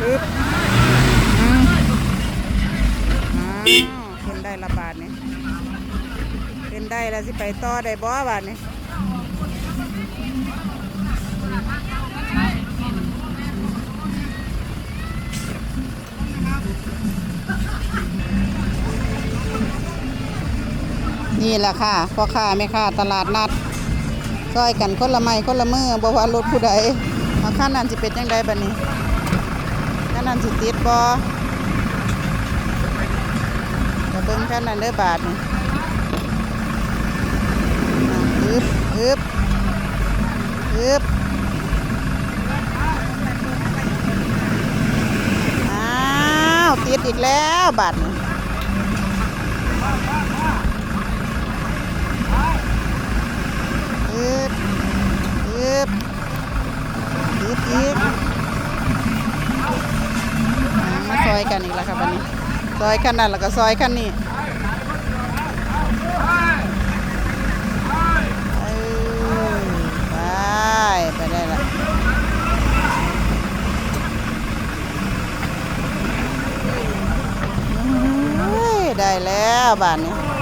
ອຶບ ອືມ ອ້າວ ຂຶ້ນໄດ້ລະບາດນີ້ ຂຶ້ນໄດ້ລະ ຊິໄປຕໍ່ໄດ້ບໍ່ບາດນີ້? ນີ້ລະຄ່ະ ພໍ່ຄ້າແມ່ຄ້າຕະຫຼາດນັດ ຊ່ອຍກັນຄົນລະໄມ້ຄົນລະມື ບໍ່ວ່າລົດຜູ້ໃດ. ເອົາ ຄັນນັ້ນຊິເປັນຈັ່ງໃດບາດນີ້? ຄັນນັ້ນຊິຕິດບໍ່? ກະເບິ່ງຄັນນັ້ນເດີບາດນີ້. ອາ ອຶບ ອຶບ ອຶບ ອ້າວ ຕິດອີກແລ້ວບາດນີ້. ອຶບ ອຶບ ອຶບອີກ. ອາ ມາຊ່ອຍກັນອີກແລ້ວຄ່ະບາດນີ້ ຊ່ອຍຄັນນັ້ນ ແລ້ວກໍຊ່ອຍຄັນນີ້. ເອີ ໄປ ໄປໄດ້ລະ. ໂອ້ຍ ໄດ້ແລ້ວບາດນີ້.